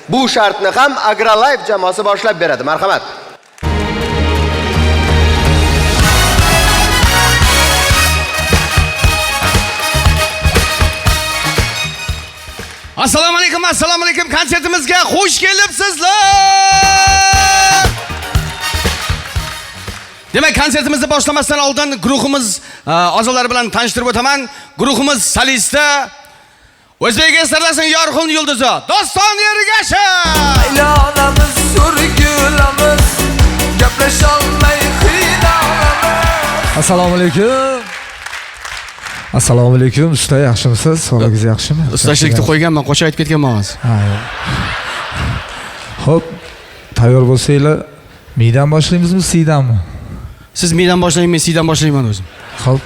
Bu shartni ham Agrolife jamoasi boshlab beradi. Marhamat. Assalomu alaykum, assalomu alaykum. Konsertimizga xush kelibsizlar. Demak, konsertimizni boshlamasdan oldin guruhimiz a'zolari bilan tanishtirib o'taman. Guruhimiz solisti O'zbek estradasining yorqin yulduzi Doston Ergashev. Aylanamiz, so'rgulamiz, gaplasholmay qiynalamiz. Assalomu alaykum. Assalomu alaykum usta, yaxshimisiz? Sog'ligingiz yaxshimi? Ustachilikni qo'yganman, qo'shiq aytib ketganman hozir. Xo'p, tayyor bo'lsanglar, miydan boshlaymizmi, siydanmi? Siz miydan boshlang, men siydan boshlayman o'zim. Xo'p.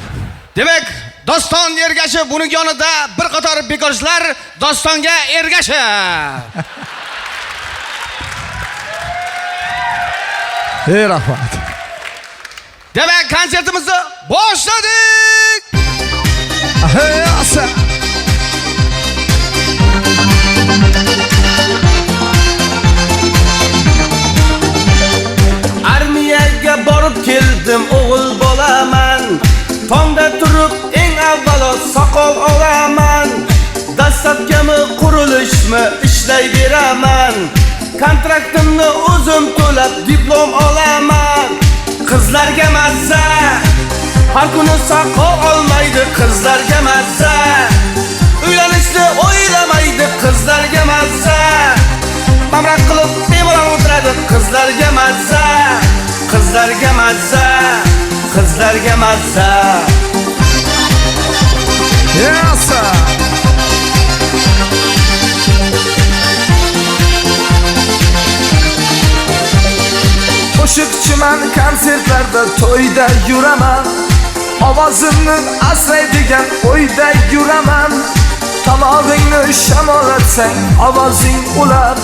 Demak, Doston Ergashev, buning yonida bir qator bekorchilar Dostonga Ergashev. Ey rahmat. Demak, konsertimizni boshladik. Hey, asa. Armiyaga borib keldim, o'g'il bo'laman. Tongda turib eng avvalo soqol olaman. Dastlabkimi qurilishmi ishlayveraman. Kontraktimni o'zim to'lab diplom olaman. Qizlarga mazza, har kuni soqol olmaydi. Qizlarga mazza, uylanishni o'ylamaydi. Qizlarga mazza, mamraq qilib bemalol o'tiradi. Qizlarga mazza, qizlarga mazza, qizlarga mazza. Yes. Qo'shiqchiman, konsertlarda, to'yda yuraman. Ovozimni asraydigan o'yda yuraman. Tomog'ingni shamollatsang, ovozing ular.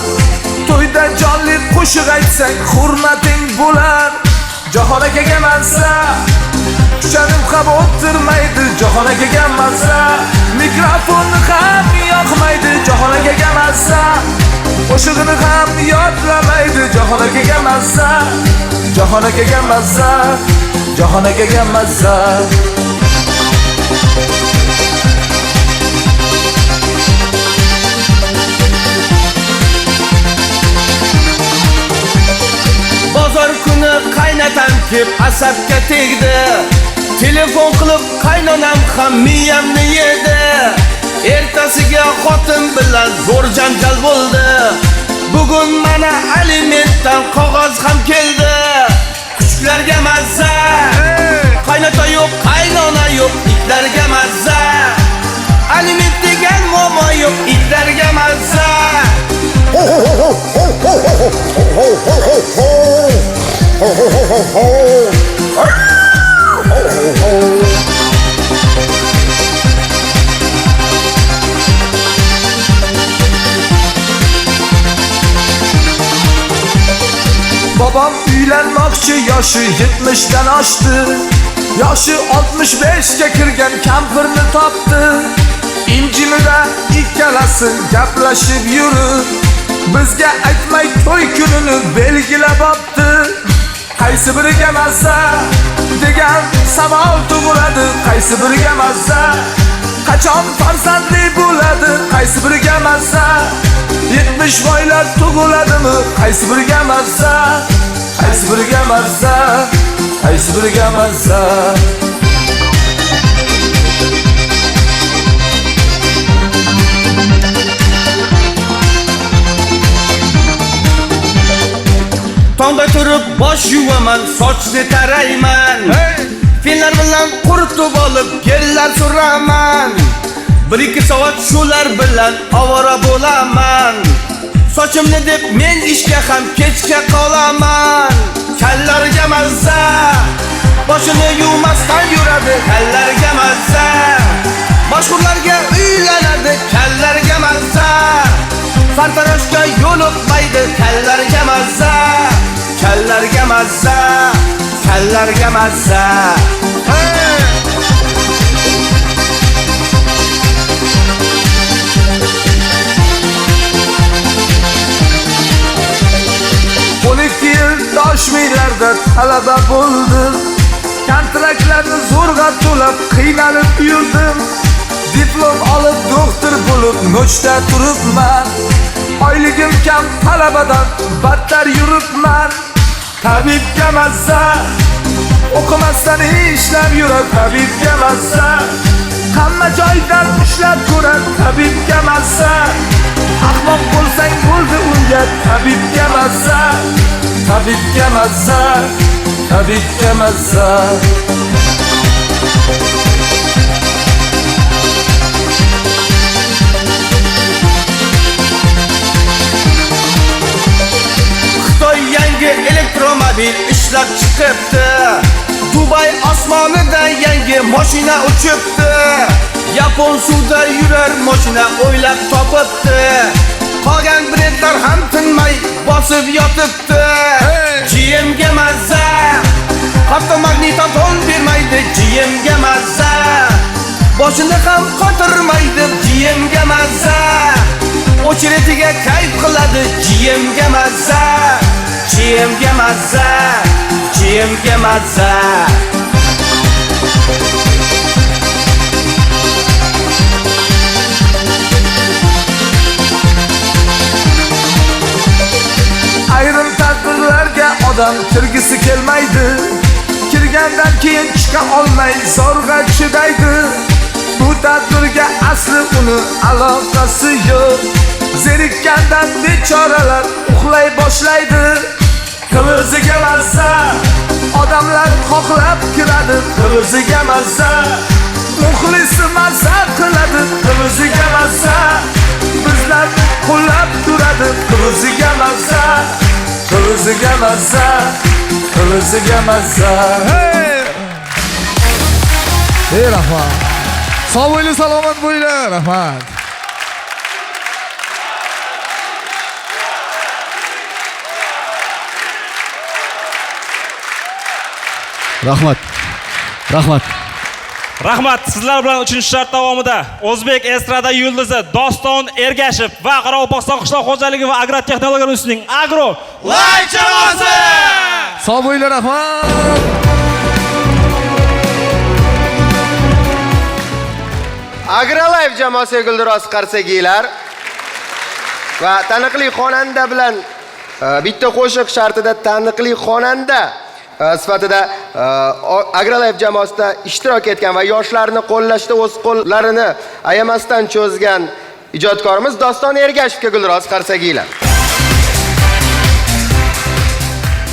To'yda jonli qo'shiq aytsang, hurmating bo'lar. Jahon akaga mazza, kuchanib ham o'tirmaydi. Jahon akaga mazza, mikrofonni ham yoqmaydi. Jahon akaga mazza, qo'shig'ini ham yodlamaydi. Jahon akaga mazza, Jahon akaga mazza, Jahon akaga mazza. Bozor kuni qaynatam kep asabga tegdi. Telefon qilib qaynonam ham miyamni yedi. Ertasiga xotin bilan zo'r janjal bo'ldi. Bugun mana alimentdan qog'oz ham keldi. Kuchuklarga mazza, qaynota yo'q, qaynona yo'q, itlarga mazza. Aliment degan muammo yo'q, itlarga mazza. Babam uylanmoqchi, yoshi 70 dan oshdi. Yoshi 65 ga kirgan kampirni topdi. Injilida ikkalasi gaplashib yurib, bizga aytmay to'y kunini belgilab opti. Qaysi biriga mazza degan savol tug'iladi. Qaysi biriga mazza, qachon farzandli bo'ladi? Qaysi biriga mazza, 70 boylar tug'iladimi? Qaysi biriga mazza, qaysi biriga mazza, qaysi biriga mazza. Tongda turib bosh yuvaman, sochni tarayman. Fillar bilan quritib olib gellar suraman. 1-2 soat shular bilan ovora bo'laman. Sochimni deb men ishga ham kechga qolaman. Kallarga mazza, boshini yuvmasdan yuradi. Kallarga mazza, mashhurlarga uylanadi. Kallarga mazza, sartaroshga yo'liqmaydi. Kallarga mazza, kallarga mazza, kallarga mazza. 60 minglarda talaba bo'ldim. Kontraktlarni zo'rg'a to'lab qiynalib yurdim. Diplom olib doktor bo'lib nochda turibman. Oyligim kam, talabadan battar yuribman. Tabibga mazza, o'qimasdan ishlab yurar tabibga mazza. Hamma joydan ushlab ko'rar tabibga mazza. Ahmoq bo'lsang bo'ldi unga tabibga mazza. Tabibga mazza, tabibga mazza. Xitoy yangi elektromobil ishlab chiqibdi. Dubay osmonida yangi mashina uchibdi. Yapon suvda yurar mashina o'ylab topibdi. Qolgan brendlar ham tinmay bosib yotibdi. GMga mazza, hatto magnitofon bermaydi GMga mazza. Boshini ham qotirmaydi GMga mazza. O'chiretiga kayf qiladi GMga mazza. GMga mazza, GMga mazza. Ayrim tadbirlarga odam kirgisi kelmaydi. Kirgandan keyin chiqa olmay zo'rg'a chidaydi. Bu tadbirga asli uni aloqasi yo'q. Zerikkandan bechoralar uxlay boshlaydi. Qimiziga mazza, odamlar xohlab kiradi. Qimiziga mazza, muxlisi mazza qiladi. Qimiziga mazza, bizlar qo'llab turadi. Qimiziga mazza, qimiziga mazza, qimiziga mazza. Hey! Ey rahmat. Sog' bo'ling, salomat bo'linglar, rahmat. Rahmat. Rahmat. Rahmat. Sizlar bilan 3-shart davomida o'zbek estrada yulduzi Doston Ergashev va Qoraqalpog'iston qishloq xo'jaligi va agrotexnologiya institutining Agro Live jamoasi. Sog' bo'linglar, rahmat. Agrolife jamoasi guldiroz qarsakiylar va taniqli xonanda bilan bitta qo'shiq shartida taniqli xonanda sifatida Agrolife jamoasida ishtirok etgan va yoshlarni qo'llashda o'z qo'llarini ayamasdan cho'zgan ijodkorimiz Doston Ergashevga guldiroz qarsakiylar.